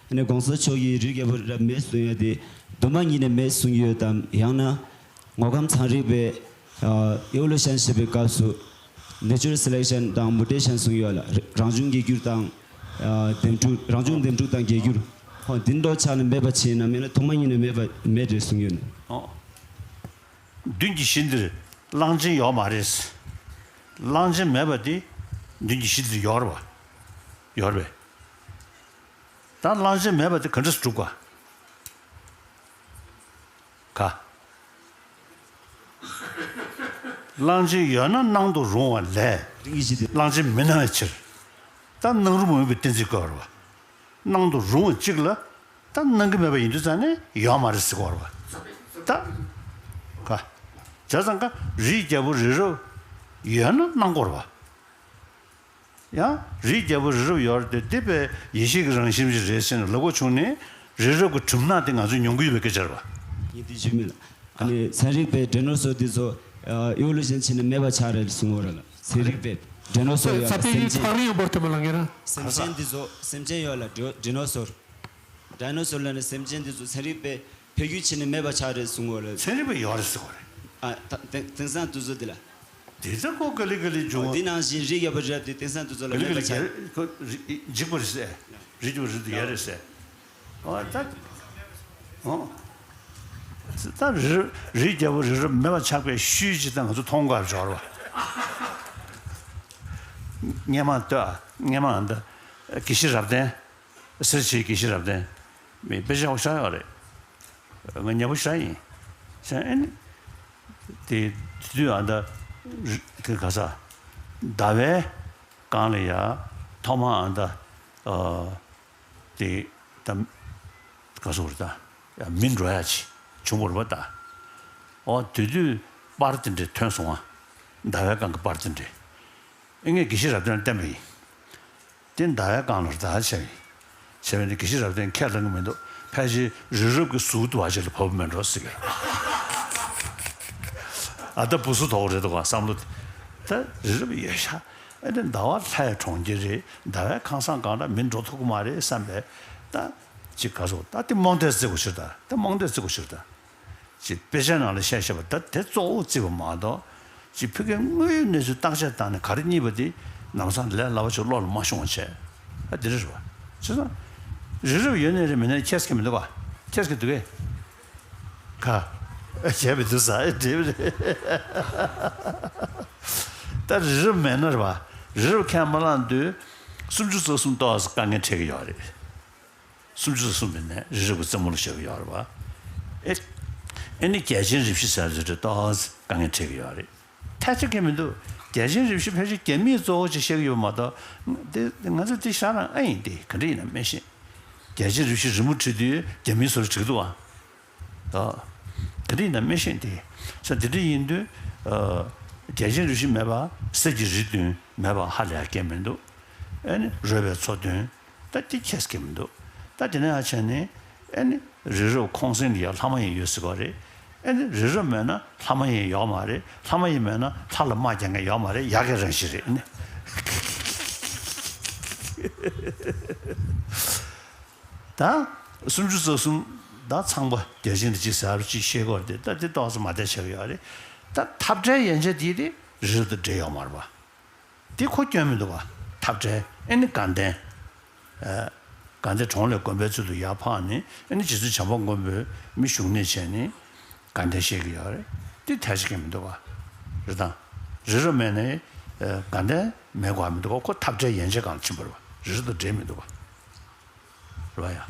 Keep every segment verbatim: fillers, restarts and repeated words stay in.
ཨ་ནི་གོང་ས་མཆོག་གིས་རིགས་བརྒྱད་པོ་རབ་མེད་གསུངས་ཡོད་དེ། དུ་མ་ཉིད་ནས་མེད་གསུངས་ཡོད་དམ། ཡང་ན་ངོ་གམ་ཚན་རིག་པས་ཨ་ཨི་ཝོ་ལུ་ཤན་བྱེད་པའི་སྐབས་སུ་ནེ་ཅུ་རལ་སེ་ལེག་ཤན་དང་མུ་ཊེ་ཤན་གསུངས་ཡོད་ལ། རང་བྱུང་རྒྱས་འགྱུར་དང་ཨ་འདེམས་སྒྲུག་རང་བྱུང་འདེམས་སྒྲུག་དང་རྒྱས་འགྱུར། ཧོ་འདི་འདྲ་ཆགས་ནས་མེད་པ་བྱས་ན། མེད་ན་ཐོག་མ་ཉིད་ནས་མེད་པ་མེད་རེད་གསུངས་ཡོད་ནས། ཨོ། མདུན་གྱི་གཞི་འདིར་གླང་ཆེན་ཡོད་མ་རེད། གླང་ཆེན་མེད་པ་དེ་མདུན་གྱི་གཞི་འདིར་ཡོད་རེད་པ། ཡོད་རེད་པས། ད་གླང་ཆེན་མེད་པ་དེ་ག་འདྲ་སེ་འགྲུབ་ག་ག་གླང་ཆེན་ཡོད་ན་སྣང་དུ་རུང་བ་ལས། རིགས་ཀྱི་གཞི་དེ། གླང་ཆེན་མི་སྣང་བའི་ཕྱིར། ད་སྣང་རུང་མ་ཡིན་པའི་གཏན་ཚིགས་བཀོད་པ་རེད་པ། སྣང་དུ་རུང་བ་གཅིག་ལ། ད་སྣང་གི་མེད་པ་ཡིན་དུས་ཙང་ནས་ཡོད་མ་རེད་ཟེར་གྱི་ཡོད་རེད་པ། ད་ག་བྱས་ཙང་ཀ་རིགས་བརྒྱད་པོ་རི་རབ་ཡོད་ན་སྣང་གི་ཡོད་རེད་པ། ཡང་རིགས་བརྒྱད་པོ་རི་རབ་ཡོད་རེད་དེ། དེ་དཔེ་ཡེ་ཤེས་ཀྱི་རང་བཞིན་ཞིག་རེད་ཟེར་ནས་ལབ་དགོས་བྱུང་ནས། རི་རབ་ཀྱི་གྲིབ་ནག་དེ་ང་ཚོས་མྱོང་གི་ཡོད་པའི་སྐད་ཆ་རེད་པ། ཡིན་དེ་ཞུ་མེད་ལ། ཨ་ནི་ཚན་རིག་པས་ཌའི་ནོ་སོར་དེ་ཚོ་ཨ་ཨི་ཝོ་ལུ་ཤན་བྱས་ནས་མེད་པ་ཆགས་རེད་གསུངས་ཡོད་རེད་ལ། ཚན་རིག་པས་ཌའི་ནོ་སོར་ཡོད་ལ། སེམས་ཅན། ཕག་རིང་བོར་དེ་མ་ལ་ངེ་ར། སེམས་ཅན་དེ་ཚོ། སེམས་ཅན་ཡོད་ལ། ཌའི་ནོ་སོར། ཌའི་ནོ་སོར་ལ་ནི་སེམས་ཅན་དེ་ཚོ་ཚན་རིག་པས་འཕེལ་འགྱུར་བྱས་ནས་མེད་པ་ཆགས་རེད་གསུངས་ཡོད་ལ། ཚན་རིག་པས་ཡོད་རེད་ཟེར་གྱི་ཡོད་རེད། ཨ་ད་དེང་དེང་སང་དུས་ཚོད་འདི་ལ། དེ་ཚོ་ཁོ་ག་ལེ་ག་ལེ་འབྱུང་བ། འདི་ནང་བཞིན་རིགས་བརྒྱད་པོ་རི་རབ་དེ་དེང་སང་དུས་ཚོད་ལ་ག་ལེ་མེད་པ་ག་ལེ་ཆགས། ཁོ་རི་འཇིག་པ་རེད་ཟེར། རིགས་བརྒྱད་པོ་རི་རབ་དེ་ཡོད་རེད་ཟེར། ཨོ་ད། ཨོ། ད་རི་རིགས་བརྒྱད་པོ་རི་རབ་མེད་པ་ཆགས་པའི་ཤུལ་ཅིག་ད་ང་ཚོ་མཐོང་གར་འབྱོར་བ། སྔས་མ་ལྟོས་ཨ། སྔས་མ་ཨ་ད་དགེ་བཤེས་རབ་བརྟན། སེར་བྱེས་དགེ་བཤེས་རབ་བརྟན། མི་དཔེ་ཆ་བཞག་ཡོད་རེད། ང་ཉེ་པོ་ཞེ་དྲག་ཡིན། ཞེ་ཨ་ནི། དེ་དེ་དུས་ཨ་ད་རི་དེ་ག་ས། ཟླ་བའི་སྒང་ལ་ཡ་ཐོག་མ་ཨ་ད་ཨ་དེ་ད་ག་སོ་རེད་ད། ཡ་མི་འགྲོ་ཡ་ཅིག་བྱུང་བ་རེད་པ་ད། ཨོ་དེ་དུས་པར་དེ་འདྲ་ཐོན་སོང་ཨ། ཟླ་བའི་སྒང་གི་པར་དེ་འདྲ། ཨེ་ངས་དགེ་བཤེས་རབ་བརྟན་ལ་བསྟན་པ་ཡིན། དེ་ཟླ་བའི་སྒང་ལ་རེད་ད་བྱས། བྱས་པས་ནི་དགེ་བཤེས་རབ་བརྟན་ཁས་ལེན་གྱི་མི་འདུག་ཕལ་ཆེར་རི་རབ་ཀྱི་གཟུགས་དུ་བ་ཅིག་ལ་བབས་མེད་འགྲོ་ཟེར་གི། ཨ་ད་བུ་སུ་དོག་རེད་འདུག་ག་བསམ་བློ། ད་རི་རབ་ཡོད་ཤག་ཨེ་དེ་ཟླ་བ་ལྷའི་གྲོང་ཁྱེར་རེད། ཟླ་བའི་ཁང་བཟང་སྒང་ལ་མི་འགྲོ་ཐུབ་ཀྱི་མ་རེད་བསམ་པས། ད་ཅིག་ག་སོ་ད་དེ་རྨོངས་དད་བརྩི་དགོས་ཕྱིར་ད། དེ་རྨོངས་དད་བརྩི་དགོས་ཕྱིར་ད། ཅེས་དཔེ་ཆའི་ནང་ལ་བཤད་བཤད་པ་ད་དེ་གཙོ་བོ་བརྩིས་པ་མ་གཏོགས། ཅེས་ཕ་གིའི་དངོས་ཡོད་གནས་ཚུལ་བརྟག་དཔྱད་བཏང་ནས་ག་རེ་རྙེད་པ་དེ་ལམ་སང་ལས་སླ་པོ་ཞིག་བློ་ལ་མ་ཤོང་བ་བྱས། ཨ་དེ་རེད་བ། བྱས་ཙང་། རི་རབ་ཡོད་ནའི་རེད་མེད་ནའི་ཁྱད་ཁེ་མི་འདུག་ག་ཁྱད་ཁེ་འདུག་གས། ག་བྱས་པའི་དུས་ས་ཨེ་འདྲེས་པ་རེད། ད་རི་རབ་མེད་ན་རེད་བ། རི་རབ་ཁས་མ་བླངས་དུས། སུམ་ཅུ་རྩ་གསུམ་ཏོག་ཙམ་དཀའ་ངལ་འཕྲད་ཀྱི་ཡོད་རེད། སུམ་ཅུ་སོ་གསུམ་པའི་ནས་རི་རབ་ཀྱི་རྩེ་མོ་ལ་བཞག་གི་ཡོད་རེད་བ། ཨེ། ཨེ་ནི་རྒྱལ་ཆེན་རིགས་བཞི་ཟེར་ཚོ་དེ་ཏོག་ཙམ་དཀའ་ངལ་འཕྲད་ཀྱི་ཡོད་རེད། ཐལ་ཆ་གང་མི་འདུག་རྒྱལ་ཆེན་རིགས་བཞི་ཕལ་ཆེར་རྒྱ་མིས་གཙོ་བོ་ཅིག་བཤད་ཀྱི་ཡོད་མ་གཏོགས། དེ་ང་ཚོ་དེ་ཤ་རང་ཨེ་ཡིན་ཏེ་ག་འདྲ་ཡིན་ན་མི་ཤེས། རྒྱལ་ཆེན་རིགས་བཞི་རི་མོ་བྲིས་དུས་རྒྱ་མིའི་བཟོ་འདྲ་བྲིས་འདུག་ཨ། ཨ། དེ་འདྲ་ཡིན་ན་མི་ཤེས་ཏེ། ས་དེ་འདྲ་ཡིན་དུས། ཨ། རྒྱལ་ཆེན་རིགས་བཞི་མེད་པ་གསེར་གྱི་རི་བདུན་མེད་པ་ཧ་ལས་ཡ་གང་མི་འདུག་ཨེ་ནི་རོལ་པའི་མཚོ་བདུན། ད་དེ་ཁྱད་ཀྱི་མི་འདུག་ད་དེ་ནས་ཡང་བྱས་ནས་ཨེ་ནི་རི་རབ་ཁོང་སེང་ལ་ཡ་ལྷ་མ་ཡིན་ཡོད་ཟེར་གི་རེད། ཨེ་ནི་རི་རབ་མེད་ན་ལྷ་མ་ཡིན་ཡོད་མ་རེད། ལྷ་མ་ཡིན་མེད་ན་ལྷ་ལ་དམག་རྒྱག་མཁན་ཡོད་མ་རེད། ཡ་གི་རང་བཞིན་རེད་ཨེ་ནི། ད་སུམ་ཅུ་རྩ་གསུམ་ད་ཚང་པ་རྒྱལ་ཆེན་རིགས་བཞི་ཟེར་བ་ཅིག་བཤད་གི་རེད་དེ། ད་དེ་ཏོག་ཙམ་མ་བདེ་ཆགས་ཡོད་རེད། ད་འཐབ་བྲལ་ཡན་ཆད་དེ་དེ་རི་རབ་དང་འབྲེལ་ཡོད་མ་རེད་པ། དེ་ཁོ་སྐྱོན་མི་འདུག་པ། འཐབ་བྲལ་ཨེ་ནི་དགའ་ལྡན། ཨ། དགའ་ལྡན་གྲོང་ལས་དགོན་པའི་ཚུལ་དུ་ཡར་འཕགས་ནས་ཨེ་ནི་རྗེ་བཙུན་བྱམས་པ་མགོན་པོས་མི་བཞུགས་གནས་བྱས་ནས་དགའ་ལྡན་བཤད་ཀྱི་ཡོད་རེད། དེ་ཐལ་ཆ་གང་མི་འདུག་པ། རེད་དང་། རི་རབ་མེད་ནའི་ཨ་དགའ་ལྡན་མེད་དགོས་མི་འདུག་པ། ཁོ་འཐབ་བྲལ་ཡན་ཆད་སྒང་ལ་ཕྱིན་པ་རེད་པ། རི་རབ་དང་འབྲེལ་མི་འདུག་པ། རེད་པ་ཡ།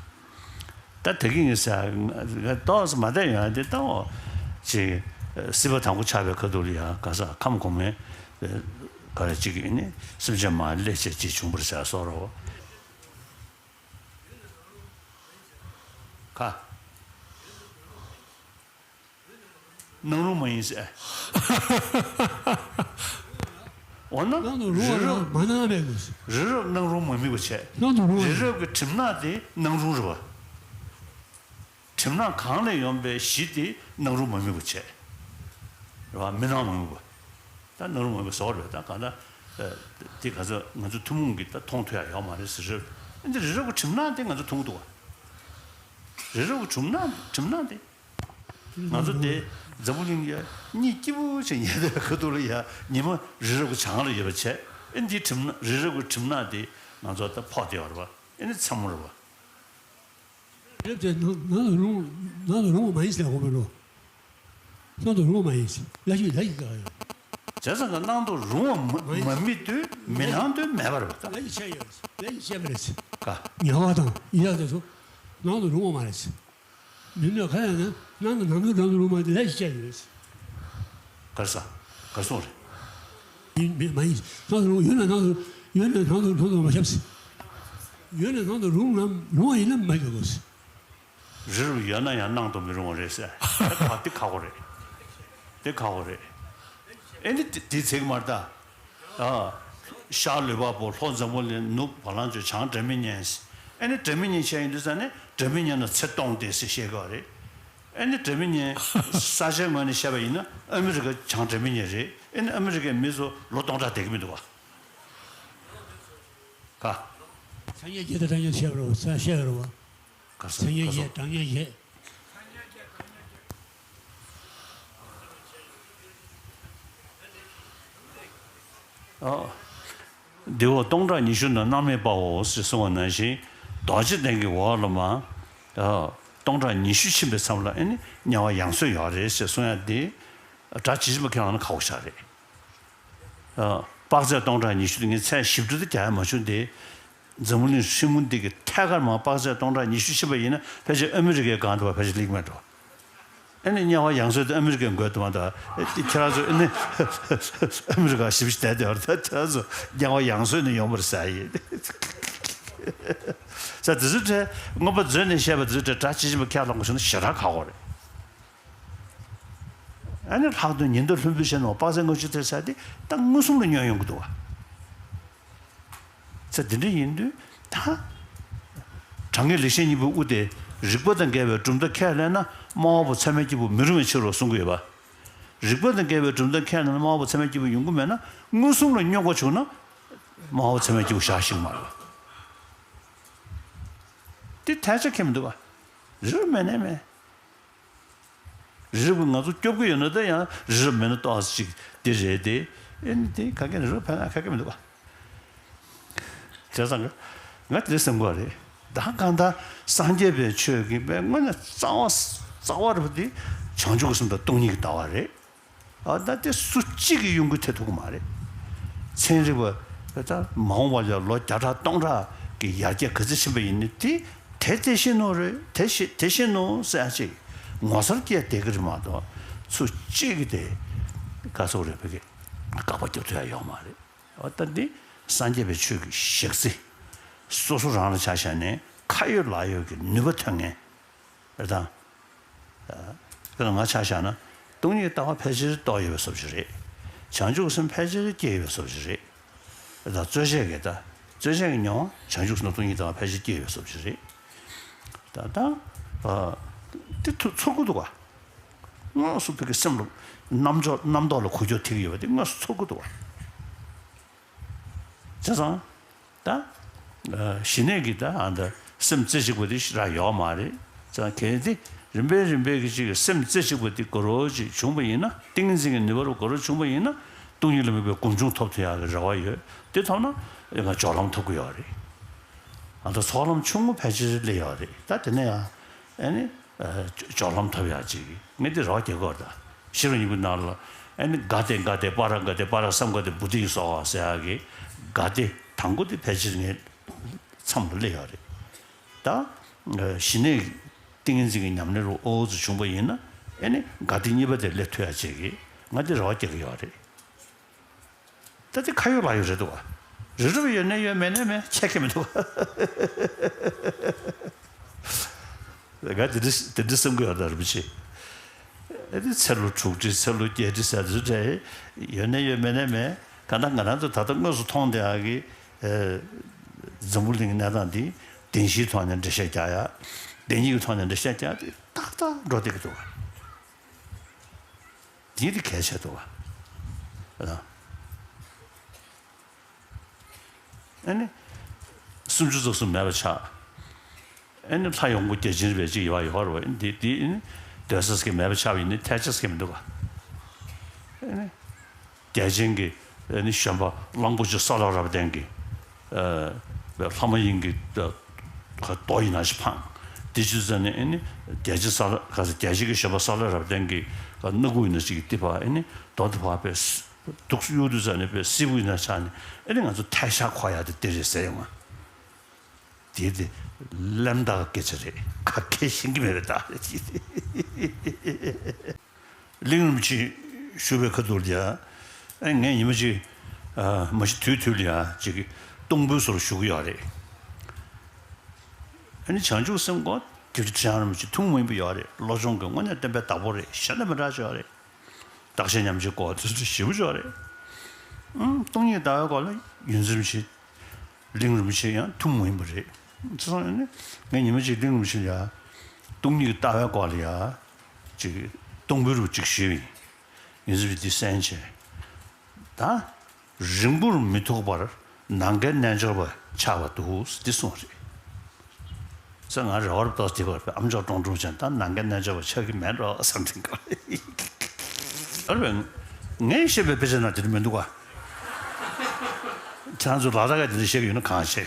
ད་དེ་གི་ངས་ཟེར་ཏོག་ཙམ་མ་བདེ་ཡོང་ཡ་དེ་ལྟ་འོ། ཅིག་སྲིད་པ་དང་པོ་ཆགས་པའི་ཁ་ཐུག་ལ་ཡ་ག་ས་ཁམས་གོང་མའི་ག་རེ་ཅིག་ཡིན་ནི་སེམས་ཅན་མར་སླེབས་བྱས་ཅིག་བྱུང་བར་ཟེར་སོགས་རོ། ག་སྣང་རུང་མ་ཡིན་ཟེར། འོ་ན་སྣང་དུ་རུང་རི་རབ་མ་སྣང་མེད་དགོས། རི་རབ་སྣང་རུང་མ་དམིགས་པ་བྱས། སྣང་དུ་རུང་རི་རབ་ཀྱི་གྲིབ་ནག་དེ་སྣང་རུང་རེད་པ། གྲིབ་ནག་གང་ལས་ཡོང་པའི་གཞི་དེ་སྣང་རུང་མ་དམིགས་པ་བྱས། རེད་པ། མི་སྣང་མ་དམིགས་པ། ད་སྣང་རུང་མ་དམིགས་པ་ཟེར་བ་རེད། ད་གང་ལྟར་དེ་ག་ཚོད་ང་ཚོ་ཐུན་མོང་གི་ད་མཐོང་ཐུབ་ཡ་ཡོད་མ་རེད་ཟེར་རེད། འདི་རི་རབ་ཀྱི་གྲིབ་ནག་དེ་ང་ཚོ་མཐོང་གི་འདུག་པ། རི་རབ་ཀྱི་གྲིབ་ནག་གྲིབ་ནག་དེ། ང་ཚོ་དེ་འཛམ་བུ་གླིང་ཡ་གཉིད་སྐྱིད་པོ་ཅིག་ཉལ་བའི་ཁ་ཐུག་ལ་ཡ་ཉི་མ་རི་རབ་ཀྱི་བྱང་ལ་ཡོད་པ་བྱས། ཨེ་འདི་གྲིབ་ནག་རི་རབ་ཀྱི་གྲིབ་ནག་དེ་ང་ཚོ་ད་ཕོག་བསྡད་ཡོད་རེད་པ། ཨེ་ནི་མཚན་མོ་རེད་པ། རེད་དེ་ནང་ནང་དུ་རུང་ནང་དུ་རུང་བ་མ་ཡིན་ཟེར་དགོས་པས་ལོ། ནང་དུ་རུང་བ་མ་ཡིན་ཟེར། ལ་ཞིག་ལ་ཞིག་ག་ཡོད། བྱས་ཙང་ཀ་ནང་དུ་རུང་བ་མ་མ་མི་དུས་མི་ནང་དུ་མེད་པ་རེད་པ་ད། ལ་ཞིག་བཤད་ཡོད་རེད། ལ་ཞིག་བཤད་པ་རེད། ཀ་ཉལ་བ་དང་ཡིད་ལ་དེ་ཚོ་ནང་དུ་རུང་བ་མ་རེད། མི་མེད་ཁ་ཡང་ན་ནང་དུ་ནང་དུ་ནང་དུ་རུང་བ་དེ་ལ་ཞིག་བཤད་ཡོད་རེད། གར་ས་གར་སོང་རེད། ཡིན་མེད་མ་ཡིན། ནང་དུ་རུང་ཡོད་ན་ནང་དུ་ཡོད་ན་ནང་དུ་ནང་དུ་མ་ཤབ་སི། ཡོད་ན་ནང་དུ་རུང་ན་རུང་བ་ཡིན་ན་མ་ཡོད་དགོས་སི། རི་རབ་ཡོད་ན་ཡང་ནང་དུ་མི་རུང་བ་རེད་ཟེར། ད་འདི་ཁག་པོ་རེད། འདི་ཁག་པོ་རེད། ཨེ་ནི་འདི་འདི་ཚིག་མར་ད། ཨ། ཤར་ལུས་འཕགས་པོ་ལྷོ་འཛམ་བུ་གླིང་ནུབ་བ་ལང་སྤྱོད་བྱང་སྒྲ་མི་སྙན། ཨེ་ནི་སྒྲ་མི་སྙན་བཤད་ཡིན་དུས་ཙང་ནས་སྒྲ་མི་སྙན་ན་ཚེ་སྟོང་སྟེ་ཟེར་བཤད་ཀྱི་ཡོད་རེད། ཨེ་ནི་སྒྲ་མི་སྙན་ས་ཆའི་ངོས་ནས་བཤད་པ་ཡིན་ན་ཨ་མི་རི་ཀ་བྱང་སྒྲ་མི་སྙན་རེད། ཨེ་ནི་ཨ་མི་རི་ཀའི་མི་ཚོ་ལོ་སྟོང་ཕྲག་བསྡད་ཀྱི་མི་འདུག་བ། ག་ཚ་ཉེ་རྒྱས་དང་གྲང་ཉེ་བཤད་པ་རེད་བ། ས་བཤད་པ་རེད་བ། ག་ས་ཚ་ཉེ་ག་རྒྱས་ས་གྲང་ཉེ་རྒྱས། ཨ། འདི་འོ་སྟོང་ཕྲག་ཉི་ཤུ་ན་སྣང་མེད་པའོ་ཞེས་གསུངས་པ་ནང་བཞིན། རྡོ་རྗེ་གདན་གྱི་འོག་ལ་མ། ཨ། སྟོང་ཕྲག་ཉི་ཤུ་ཕྱིན་པའི་མཚམས་ལ་ཨེ་ནི་དམྱལ་བ་ཡང་སོས་ཡོད་རེད་ཞེས་གསུང་ཡ་འདི། སྒྲ་ཇི་བཞིན་པ་ཁས་བླངས་ན་ཁག་པོ་ཞིག་རེད། ཨ། དཔག་ཚད་སྟོང་ཕྲག་ཉི་ཤུ་དེ་ངས་མཚན་ཞིབ་ཏུ་དེ་རྒྱག་ཡ་མ་བྱུང་སྟེ། འཛམ་བུ་གླིང་ཧྲིལ་མོ་འདི་གི་ཐད་ཀར་མར་དཔག་ཚད་སྟོང་ཕྲག་ཉི་ཤུ་ཕྱིན་པ་ཡིན་ན་ཕལ་ཆེར་ཨ་མི་རི་ཀའི་སྒང་དུ་བ་ཕལ་ཆེར་སླེབས་མེད་འགྲོ། ཨ་ནི་དམྱལ་བ་ཡང་སོས་དེ་ཨ་མི་རི་ཀའི་མགོའི་དུ་མ་དང་། ཨ་ཁྱེད་རང་ཚོ་ཨ་ནི་ཨ་མི་རི་ཀ་ཞིབ་ཞིབ་བསྡད་དེ་བར་ད་ཁྱེད་རང་ཚོ་དམྱལ་བ་ཡང་སོས་ནས་ཡོང་བར་ཟ་ཡིན། ས་དེ་ཚོ་བྲལ་མངོན་པ་མཛོད་ནས་བཤད་པ་དེ་ཚོ་བྲལ་སྒྲ་ཇི་བཞིན་པ་ཁས་བླངས་པ་བྱུང་ན་ཞེ་དྲག་ཁག་པོ་རེད། ཨ་ནི་ལྷག་དོན་ཉི་ཟླ་ལྷུན་པོའི་ཞལ་ནང་དཔག་ཚད་ལྔ་བཅུ་ཐེར་ཟེར་དེ་ད་མངོན་སུམ་ལ་བསྙོན་ཡོང་གི་འདུག་བ། ཚེ་འདི་འདྲ་ཡིན་དུས་ད། དྲང་ངེས་ལེགས་བཤད་སྙིང་པོའི་དབུ་དེ་རིགས་པ་དང་འགལ་བའི་གྲུབ་མཐའ་ཁས་ལེན་ན་དམའ་བ་པོ་ཚད་མའི་སྐྱེས་བུ་མི་རུང་བའི་ཕྱིར་རོ་གསུང་གི་ཡོད་པ། རིགས་པ་དང་འགལ་བའི་གྲུབ་མཐའ་ཁས་ལེན་ན་དམའ་བ་པོ་ཚད་མའི་སྐྱེས་བུ་ཡོང་གི་མེད་ན་མངོན་སུམ་ལ་བསྙོན་དགོས་བྱུང་ན་དམའ་བ་པོ་ཚད་མའི་སྐྱེས་བུ་བཞག་ཤེས་ཀྱི་མ་རེད་པ། དེ་ཐལ་ཆ་ཁེལ་མི་འདུག་པ། རི་རབ་མེད་ནའི་མེད། རི་རབ་ང་ཚོ་སྐྱོབ་ཀྱི་ཡོད་ན་ད་ཡང་རི་རབ་མེད་ན་ཏོག་ཙམ་ཅིག་དེ་རེད་དེ། ཨེ་ནི་དེ་ག་གེ་རི་རབ་ཕན་ན་ག་གེ་མི་འདུག་པ། བྱས་ཙང་ང་དེ་སེམས་ཁོག་རེད། ད་གང་ལྟར་སངས་རྒྱས་པའི་ཆོས་ཀྱི་དཔེ་དངོས་གནས་རྩ་བ་རྩ་བ་རེད་པ་དེ་བྱང་ཆུབ་ཀྱི་སེམས་དང་སྟོང་ཉིད་ཀྱི་ལྟ་བ་རེད། ཨ་ད་དེ་སུ་གཅིག་གིས་གཡོ་འགུལ་ཐེབས་ཐུབ་ཀྱི་མ་རེད། ཚན་རིག་པ་ད་མ་འོངས་པ་ལ་ལོ་བརྒྱ་ཕྲག་སྟོང་ཕྲག་གི་ཡར་རྒྱས་ག་ཚོད་ཕྱིན་པ་ཡིན་ནའི་དེ་དེ་དེ་བཞིན་ནོ་རེད། དེ་བཞིན་དེ་བཞིན་ནོ་ཟེར་ཡ་ཅིག་ངོ་མཚར་སྐྱེ་བསྡད་ཀྱི་རེད་མ་གཏོགས་སུ་གཅིག་གིས་དེ་ག་ཚོད་རེད་བོད་ཀྱི་དགག་པ་རྒྱབ་ཐུབ་ཡ་ཡོད་མ་རེད། འོ་ད་འདི་སངས་རྒྱས་པའི་ཆོས་ཀྱི་ཞག་རྩི། སོ་སོ་རང་ལ་ཆ་བཞག་ནས་ཁ་ཡོད་ལག་ཡོད་ཀྱི་ནུས་པ་ཐོན་མཁན་རེད་དང་། དཔེར་ན་ང་ཆ་བཞག་ན་སྟོང་ཉིད་ལྟ་བ་ཕལ་ཆེར་རྟོགས་ཡོད་པའི་བཟོ་ཅིག་རེད། བྱང་ཆུབ་སེམས་ཕལ་ཆེར་སྐྱེས་ཡོད་པའི་བཟོ་ཅིག་རེད། དེ་དག་རྩོད་བྱེད་ཀྱི་ད་རྩོད་བྱེད་ཀྱི་མྱོང་བ་བྱང་ཆུབ་སེམས་དང་སྟོང་ཉིད་ལྟ་བ་ཕལ་ཆེར་སྐྱེས་ཡོད་པའི་བཟོ་ཅིག་རེད། ད་ལྟ་ཨ་དེ་ཐུ་ཚོར་གི་འདུག་ག་དངོས་སུ་བོད་ཀྱི་སེམས་ལ་རྣམ་འཇོག་རྣམ་རྟོག་ལ་འགུལ་སྐྱོད་ཐེབས་ཀྱི་ཡོད་པ་དེ་དངོས་སུ་ཚོར་གི་འདུག་ག་བྱས་ཙང་ད་ཨ་ཞི་གནས་ཀྱི་ད་ཨ་ད་སེམས་རྩེ་གཅིག་པ་དེ་རག་ཡོད་མ་རེད། ཙང་གལ་ཏེ་རིམ་པས་རིམ་པས་ཀྱི་ཅིག་སེམས་རྩེ་གཅིག་པ་དེ་ག་རོ་ཅིག་བྱུང་བ་ཡིན་ན་ཏིང་ངེ་འཛིན་གྱི་ནུས་པ་རུ་ག་རོ་བྱུང་བ་ཡིན་ན་སྟོང་ཉིད་ལ་དམིགས་པའི་སྒོམ་བྱུང་ཐོབ་ཐུབ་ཡག་གི་རེ་བ་ཡོད། དེ་ཐོབ་ན་ཡང་སྦྱོར་ལམ་ཐོབ་ཀྱི་ཡོད་རེད། ཨ་ད་ཚོགས་ལམ་ཆུང་ངུ་ཕལ་ཆེར་སླེབས་ཡོད་རེད། ད་དེ་ནས་ཡང་ཨ་ནི་ཨ་སྦྱོར་ལམ་ཐོབ་ཡག་ཅིག་ངས་དེ་རེ་བ་རྒྱག་གི་ཡོད་རེད། ད་ཤེས་རབ་སྙིང་པོའི་ནང་ལ་ཨ་ནི་ག་ཏེ་ག་ཏེ་པཱ་ར་ག་ཏེ་པཱ་ར་སཾ་ག་ཏེ་བོ་དྷི་ཡེ་སྭཱ་ཧཱ་ཟེར་ཡག་གི་ག་ཏེ་དང་པོ་དེ་ཕལ་ཆེར་ངའི་མཚམས་ལ་སླེབས་ཡོད་རེད། ད་ཨ་ཞི་གནས་ཏིང་ངེ་འཛིན་གྱི་ཉམས་ལེན་རུ་ཨོ་ཙམ་བྱུང་བ་ཡིན་ན་ཨ་ནི་ག་ཏེ་གཉིས་པ་དེ་སླེབས་ཐུབ་ཡག་ཅིག་གི་ང་དེ་རེ་བ་རྒྱག་གི་ཡོད་རེད། ད་དེ་ཁ་ཡོད་ལག་ཡོད་རེད་འདུག་བ། རི་རབ་ཡོད་ནའི་ཡོད་མེད་ནའི་མེད་ཁྱད་ཁྱད་མི་འདུག་བ། ང་དེ་འདྲ་དེ་འདྲ་བསམ་གྱི་ཡོད་ད་རིན་པོ་ཆེ། ཨ་ནི་ཚེ་ལོ་དྲུག་ཁྲི་ཚེ་ལོ་བརྒྱད་ཁྲི་ཟེར་དུས་དྲན་ཡོད་ནའི་ཡོད་མེད་ནའི་མེད་གང་ལྟར་ང་རང་ཚོ་ད་ལྟ་དངོས་སུ་མཐོང་བསྡད་ཡག་གི་ཨ་འཛམ་བུ་གླིང་གི་གནས་སྟངས་འདི་བདེན་བཞིའི་ཐོག་ནས་འགྲེལ་བཤད་རྒྱག་ཡག་བདེན་གཉིས་ཀྱི་ཐོག་ནས་འགྲེལ་བཤད་རྒྱག་ཡག་དེ་ཏག་ཏག་འགྲོ་བསྡད་ཀྱི་འདུག་བ། དེ་དེ་གལ་ཆེ་འདུག་བ། ཨ་ནི། སུམ་ཅུ་རྩ་གསུམ་མེད་པ་ཆགས། ཨེ་ནི་ལྷ་ཡོང་སྒོ་བརྒྱ་བྱིན་རེ་ཅིག་ཡོད་ཡོད་རེད་བ། ཨེ་ནི་དེ་དེ་ཨེ་ནི་སྡོད་ས་ཟེར་མཁན་མེད་པ་ཆགས་པ་ཡིན་ནི་ཐལ་ཆ་ཟེར་མཁན་མི་འདུག་ག་ཨེ་ནི་བརྒྱ་བྱིན་གྱི་ཨེ་ནི་བཞོན་པ་གླང་པོ་ཆེ་ས་ལ་རབ་བརྟན་གྱི་ཨ་ལྷ་མ་ཡིན་གྱི་ཨ་རྡོ་ཡིན་ན་ཞིག་འཕངས། དེ་ཆུ་ཚོད་ནས་ཨེ་ནི་བརྒྱ་བྱིན་ས་ལ་ག་ས་བརྒྱ་བྱིན་གྱི་བཞོན་པ་ས་ལ་རབ་བརྟན་གྱི་ཨ་སྣ་ཁུག་ཡིན་ན་ཞིག་གི་དེ་ཕར་ཨེ་ནི་རྡོ་དེ་ཕར་ཕེབས། འདུག་གཡུག་དུས་ཙ་ནས་དཔེ་སིལ་བུ་ཡིན་ན་ཆགས་ནས་ཨེ་ནི་ང་ཚོ་ཐལ་ཤ་འཁོར་ཡག་དེ་དེ་རེད་ཟེར་ཡོང་ང་། དེ་དེ་གླེན་རྟགས་སྐད་ཆ་རེད། ག་གེ་ཤེས་ཀྱི་མེད་པའི་རྟགས་རེད། གླིང་རིན་པོ་ཆེ་བཞུགས་པའི་ཁ་ཐུག་ལ་ཡ། ཨེ་ངས་ཉི་མ་གཅིག་ཨ་མ་གཞི་དུས་དུས་ལ་ཡ་ཅིག་གཏོང་ཕོད་བཟོ་རུ་བཞུགས་ཀྱི་ཡོད་རེད། ཨ་ནི་བྱང་ཆུབ་སེམས་ཁོ་དགེ་ལྡན་ཁྲི་བྱང་རིན་པོ་ཆེ་ཐུན་མོང་མ་ཡིན་པ་ཡོད་རེད། བློ་སྦྱོང་གི་དངོས་གནས་བསྟན་པའི་བདག་པོ་རེད། གཞན་དང་མི་འདྲ་ཅིག་ཡོད་རེད། བདག་གཞན་མཉམ་བརྗེའི་སྐོར་དེ་ཚོ་ཞེ་པོ་ཅིག་ཡོད་རེད། ཨང་སྟོང་ཉིད་ལྟ་བའི་སྐོར་ལ་ཡོངས་འཛིན་རིན་པོ་ཆེ་གླིང་རིན་པོ་ཆེ་ཡང་ཐུན་མོང་མ་ཡིན་པ་རེད། ཚེ་སང་ནི་ངས་ཉི་མ་གཅིག་གླིང་རིན་པོ་ཆེ་ལ་ཡ་སྟོང་ཉིད་ཀྱི་ལྟ་བའི་སྐོར་ལ་ཡ་ཅིག་སྟོང་པོའི་རུ་ཅིག་ཞུས་པ་ཡིན། ཡོངས་འཛིན་རིན་པོ་ཆེ་འདི་གསན་བྱས། ད་རིང་པོར་མི་ཐོགས་པར་ནམ་མཁའི་རྣལ་འབྱོར་པ་ཆགས་པ་འདུག་འདི་གསུངས་པ་རེད། ས་ང་རེ་བར་ཏོག་ཙམ་བར་པའི་ཨམ་ཅོག་ཀྲོང་ཀྲོང་ཅན་ད་ནང་གི་རྣལ་འབྱོར་པ་ཆགས་ཀྱི་མེད་འགྲོ་བསམ་དྲན་གོ། ཨ་རེ་ངས་བཤད་པའི་དཔེ་ཆ་ནང་དེ་འདྲ་མི་འདུག་ག་ཁྱེད་རང་ཚོ་ལ་དྭགས་ཀྱི་དེ་འདྲ་བཤད་ཀྱི་ཡོད་ན་གང་བཤད།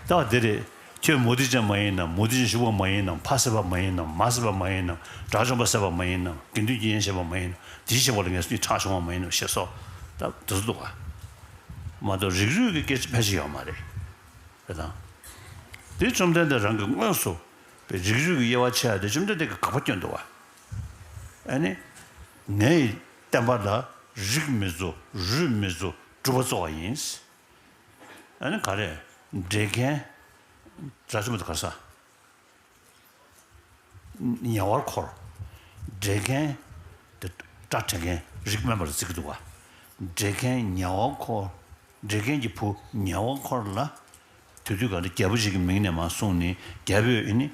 ད་དེ་རེད། ཁྱོད་མུ་སྟེགས་ཅན་མ་ཡིན་ནམ། མུ་སྟེགས་ཅན་ཞུགས་པ་མ་ཡིན་ནམ། ཕ་བསད་པ་མ་ཡིན་ནམ། མ་བསད་པ་མ་ཡིན་ནམ། དགྲ་བཅོམ་པ་བསད་པ་མ་ཡིན་ནམ། དགེ་འདུན་གྱི་དབྱེན་བྱས་པ་མ་ཡིན་ནམ། དེ་བྱས་པ་ལ་ངས་སུ་ཁྲག་ཕྱུང་བ་མ་ཡིན་ནམ་ཞེས་སོགས་ད་དེ་ཚོ་འདུག་ག་མ་གཏོགས་རིགས་རུས་ཀྱི་སྐད་ཆ་ཕལ་ཆེར་ཡོད་མ་རེད། རེད་དང་། དེ་བཅོམ་ལྡན་འདས་རང་གིས་དངོས་སུ་པའི་རིགས་རུས་ཀྱི་དབྱེ་བ་ཕྱེ་ཡ་དེ་བཅོམ་ལྡན་འདས་ཀྱིས་དགག་པ་བསྐྱོན་འདུག་བ། ཨ་ནི། ངའི་བསྟན་པ་ལ་རིགས་མི་གཙོ་རུས་མི་གཙོ་སྒྲུབ་པ་གཙོ་བ་ཡིན། ཨ་ནི་ག་རེ། འདྲེ་མཁན། དགྲ་བཅོམ་པ་དེ་ག་རེ་ཟ། ཉེ་བར་འཁོར། འདྲེ་མཁན། དེ་སྐྲ་བྲེག་མཁན་རིགས་དམན་པར་བརྩི་གི་འདུག་བ། འདྲེ་མཁན་ཉེ་བར་འཁོར། འདྲེ་མཁན་གྱི་བུ་ཉེ་བར་འཁོར་ལ། དེ་དུས་ག་ལ་རྒྱལ་པོ་ཞིག་གི་མིང་ནས་མར་གསུངས་ནས་རྒྱལ་པོས་ཨ་ནི་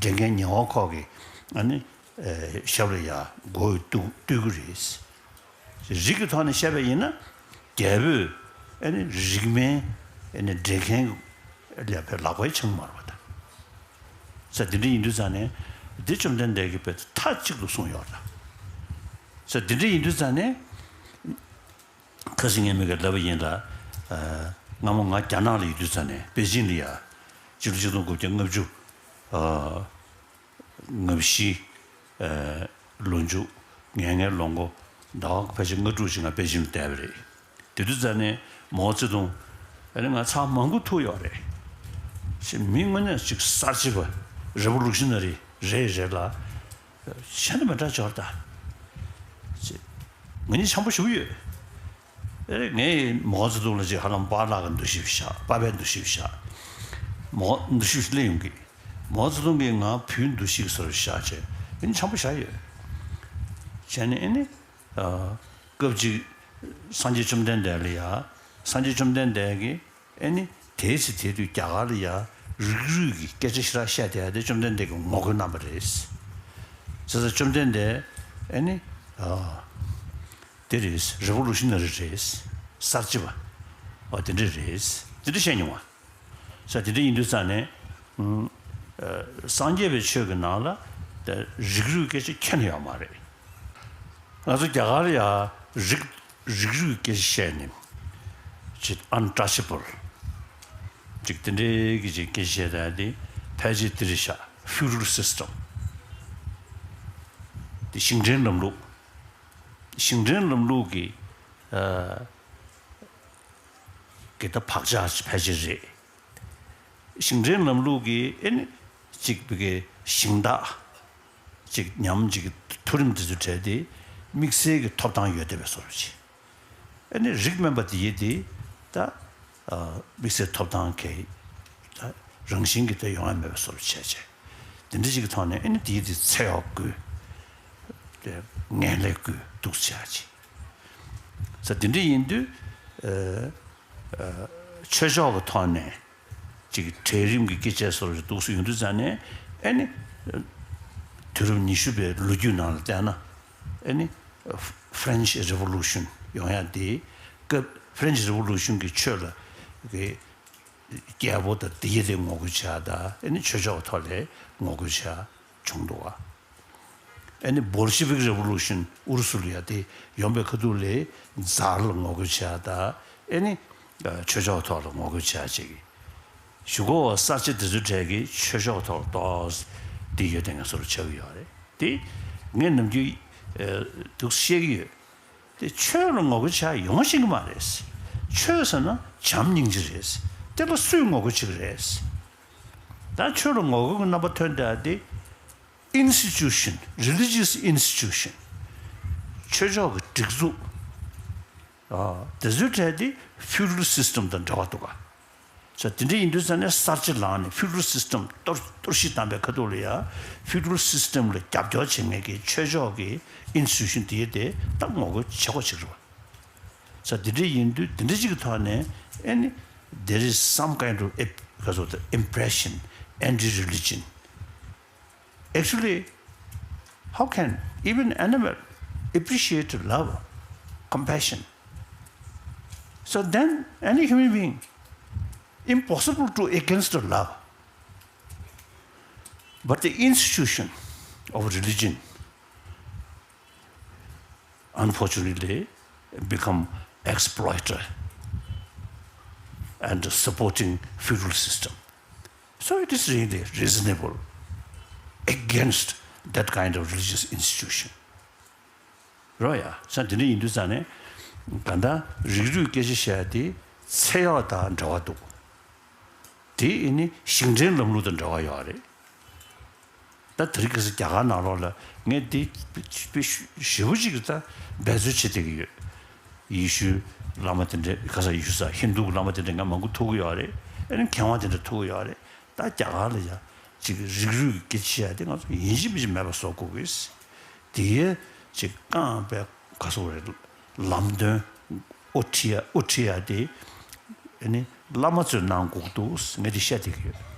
འདྲེ་མཁན་ཉེ་བར་འཁོར་གྱི་ཨ་ནི་ཨེ་ཞབས་ལ་ཡ་མགོ་བོས་གཏུག་གཏུག་གི་རེད། རིགས་ཀྱི་ཐོག་ནས་བཤད་པ་ཡིན་ན་རྒྱལ་པོས་ཨ་ནི་རིགས་དམན་ཨ་ནི་འདྲེ་མཁན་ལ་ཕར་ལག་པས་འཆང་མ་རུང་བ་དང་། ས་འདི་འདྲ་ཡིན་དུས་ཙང་ནས་འདི་བཅོམ་ལྡན་འདས་ཀྱིས་དཔེ་མཐའ་གཅིག་ཏུ་གསུངས་ཡོད་རེད། ས་འདི་འདྲ་ཡིན་དུས་ཙང་ནས་ཁ་སང་ངས་མི་ག་ལབ་པ་ཡིན་ལ། སྔ་མོ་ང་རྒྱ་ནག་ལ་ཡོད་དུས་ཙང་ནས་པེ་ཅིང་ལ་ཡ་སྤྱི་ལོ་ཆིག་སྟོང་དགུ་བརྒྱ་ལྔ་བཅུ། ལྔ་བཞི། ལོ་མཇུག་ངན་ངན་ལོ་མགོ་ཟླ་བ་ཕལ་ཆེར་ལྔ་དྲུག་ཅིག་ང་པེ་ཅིང་ལ་བསྡད་པ་རེད། དེ་དུས་ཙང་ནས་མའོ་ཙེ་ཏུང་ཨ་ནི་ང་ཚང་མང་པོ་ཐུག་ཡོད་རེད། ཞེས་མི་དངོས་གནས་ཅིག་གསར་བརྗེ་པ་རི་བོ་ལུ་ཤི་ན་རི་རེད་རེད་ལ། གཞན་དང་མི་འདྲ་འབྱོར་ད། ཅེས། ང་གཉིས་འཆམ་པོ་ཞེ་པོ་ཡོད། ཨེ་ངས་མའོ་ཙེ་ཏུང་ལ་ཅིག་ཧ་ལམ་པཱ་ལགས་ཀྱི་འདུ་ཤེས་བཞག་པཱ་ཕའི་འདུ་ཤེས་བཞག་མའོ་འདུ་ཤེས་སླེབས་ཡོང་གི། མའོ་ཙེ་ཏུང་གིས་ང་བུའི་འདུ་ཤེས་ཀྱི་ས་རུ་བཞག་བྱས་ཨེ་ནི་འཆམ་པོ་བཞག་ཡོད། བྱས་ནས་ཨེ་ནི། སྐབས་གཅིག་སངས་རྒྱས་བཅོམ་ལྡན་འདས་ལ་ཡ། སངས་རྒྱས་བཅོམ་ལྡན་འདས་ཀྱིས་ཨེ་ནི་དེའི་ཚེ་དེ་དུས་རྒྱ་གར་ལ་ཡ་རིགས་རུས་ཀྱི་སྐད་ཆ་ཞེ་དྲག་བཤད་བསྡད་ཡ་དེ་བཅོམ་ལྡན་འདས་ཀྱིས་ངོ་རྒོལ་གནང་བ་རེད། བྱས་ཙང་བཅོམ་ལྡན་འདས་ཨེ་ནི། དེ་རེད། རི་བོ་ལུ་ཤི་ན་རི་རེད། གསར་བརྗེ་པ། འོ་དེ་འདྲ་རེད། དེ་འདྲ་བཤད་མྱོང་བ། ས་དེ་འདྲ་ཡིན་དུས་ཙང་ནས། སངས་རྒྱས་པའི་ཆོས་ཀྱི་ནང་ལ་ད་རིགས་རུས་སྐད་ཆ་ཁྱོན་ནས་ཡོད་མ་རེད། ང་ཚོ་རྒྱ་གར་ཡ་རིགས་རིགས་རུས་སྐད་ཆ་བཤད་ནས་ཅིག་untouchable། ཅིག་དེ་འདྲའི་གི་ཅིག་སྐད་ཆ་བཤད་ད་དེ་ཕལ་ཆེར་དེ་རེད་ཤག feudal system། དེ་ཞིང་བྲན་ལམ་ལུགས། ཞིང་བྲན་ལམ་ལུགས་ཀྱི་ཨ། གི་ད་བག་ཆགས་ཕལ་ཆེར་རེད། ཞིང་བྲན་ལམ་ལུགས་ཀྱི་ཨེ་ནི་གཅིག་པའི་གི་ཞིང་བདག་གཅིག་ཉམས་གཅིག་མཐོ་རིམ་དེ་ཚོ་གྲས་དེ་དམིགས་བསལ་གྱི་ཐོབ་ཐང་ཡོད་བསྡད་པའི་བཟོ་འདྲ་ཅིག་ཨེ་ནི་རིགས་དམན་པ་དེ་ཡི་དེ་ད་དམིགས་བསལ་ཐོབ་ཐང་གི་ད་རང་བཞིན་གྱི་ད་ཡོང་ཡ་མེད་པའི་བཟོ་འདྲ་བྱས་བྱས་དེ་འདྲ་ཅིག་གི་ཐོག་ནས་ཨེ་ནི་དེ་ཡི་དེ་འཚེ་བ་བཀོལ་ངན་ལྷད་བཀོལ་འདུག་བྱས་ཅིག་ས་དེ་འདྲ་ཡིན་དུས། ཆོས་ཕྱོགས་ཀྱི་ཐོག་ནས་ཅིག་གྲལ་རིམ་གྱི་སྐད་ཆ་བཟོ་འདྲ་འདུག་སེ་ཡོང་དུས་ཙང་ནས་ཨེ་ནི། དུས་རབས་ཉི་ཤུ་པའི་ལོ་རྒྱུས་ནང་ལ་བལྟས་ན་ཨེ་ནི། French Revolution ཡོང་ཡ་དེ་སྐབས་French Revolution གྱི་ཆོས་ལ་གི་ རྒྱལ་པོ་དང་དེ་ཡི་དེ་ངོ་རྒོལ་བྱ་དང་ཨ་ནི་ཆོས་ཕྱོགས་ཐོག་ལས་ངོ་རྒོལ་བྱ་བྱུང་འདུག་བ། ཨ་ནི་Bolshevik Revolution ཨུ་རུ་སུ་ལ་ཡ་དེ་ཡོང་པའི་ཁ་ཐུག་ལས་ཛར་ལ་ངོ་རྒོལ་བྱ་དང་ཨ་ནི་ཆོས་ཕྱོགས་ཐོག་ལ་ངོ་རྒོལ་བྱ་བྱེད་ཀྱི། གཞུག་གུ་གསར་བརྗེ་དེ་ཚོའི་གྲས་ཀྱིས་ཆོས་ཕྱོགས་ཐོག་ཏོག་ཙམ་དེ་ཡོད་དེ་ངས་སོར་ཆགས་ཀྱི་ཡོད་རེད་དེ། ངས་ནམ་རྒྱུན་འདུག་བཤད་ཀྱི་ཡོད། དེ་ཆོས་ལ་ངོ་རྒོལ་བྱ་ཡོང་ཤེས་ཀྱི་མ་རེད། ཆོས་ཟེར་ན་བྱམས་སྙིང་རྗེ་རེད། དེ་ལ་སུས་ངོ་རྒོལ་བྱེད་ཀྱི་རེད། ད་ཆོས་ལ་ངོ་རྒོལ་གྱི་རྣམ་པ་ཐོན་བསྡད་དེ། Institution, religious institution, ཆོས་ཕྱོགས་ཀྱི་སྒྲིག་འཛུགས། ཨ། དེ་ཚོའི་གྲས་དེ་feudal system དང་འབྲེལ་བ་འདུག་ག། ས་དེ་འདྲ་ཡིན་དུས་ཙང་ནས་གསར་བརྗེ་ལངས་ནས་feudal system གཏོར་གཏོར་བཤིག་བཏང་པའི་ཁ་ཐུག་ལ་ཡ། feudal system ལ་རྒྱབ་སྐྱོར་བྱེད་མཁན་གྱི་ཆོས་ཕྱོགས་ཀྱི་institution དེ་དེ་ད་ངོ་རྒོལ་བྱེད་དགོས་ཅིག་རེད་བ། ས་དེ་འདྲ་ཡིན་དུས་དེ་འདྲ་ཅིག་གི་ཐོག་ནས་ཨེ་ནི། There is some kind of ep- ག་ཟེར་དགོས་རེད། Impression, anti-religion. Actually, how can even animal appreciate love, compassion? So then, any human being, impossible to against love. But the institution of religion, unfortunately, become exploiter and supporting feudal system. So it is really reasonable against that kind of religious institution. རོ་ཡ། ས་དེ་འདྲ་ཡིན་དུས་ཙང་ནས་ད་ལྟ་རིགས་རུས་སྐད་ཆ་བཤད་དེ་ཚེ་གཡོག་དང་འབྲེལ་བ་འདུག་དེ་ཨེ་ནི་ཞིང་བྲན་ལམ་ལུགས་དང་འབྲེལ་བ་ཡོད་རེད། ད་དེ་རིང་ཁ་སང་རྒྱ་གར་ནང་ལོགས་ལ་ངས་འདི་དཔེ་ཞེ་པོ་ཅིག་ད་འབད་རྩོལ་བྱེད་བསྡད་ཀྱི་ཡོད། ཡེ་ཤུ་བླ་མ་དེ་འདྲ་ཁ་སང་ཡེ་ཤུ་ས་ཧིན་དུ་གི་བླ་མ་དེ་འདྲ་ང་མང་པོ་ཐུག་གི་ཡོད་རེད། ཨ་ནི་མཁས་དབང་དེ་འདྲ་ཐུག་གི་ཡོད་རེད། ད་རྒྱ་གར་ལ་ཡ་ཅིག་རིགས་རུས་ཀྱི་སྐད་ཆ་བཤད་དེ་ང་ཚོ་ཡིན་གཅིག་མིན་གཅིག་མེད་པ་བཟོ་དགོས་ཀྱི། དེ་ཡས་ཅིག་རྐང་པའི་ག་སོགས་རེད། ལམ་སྟོན་དབུ་ཁྲིད་ཡ་དབུ་ཁྲིད་ཡ་དེ་ཨ་ནི་བླ་མ་ཚོས་གནང་དགོས་འདུག་ངས་དེ་བཤད་བསྡད་ཀྱི་ཡོད།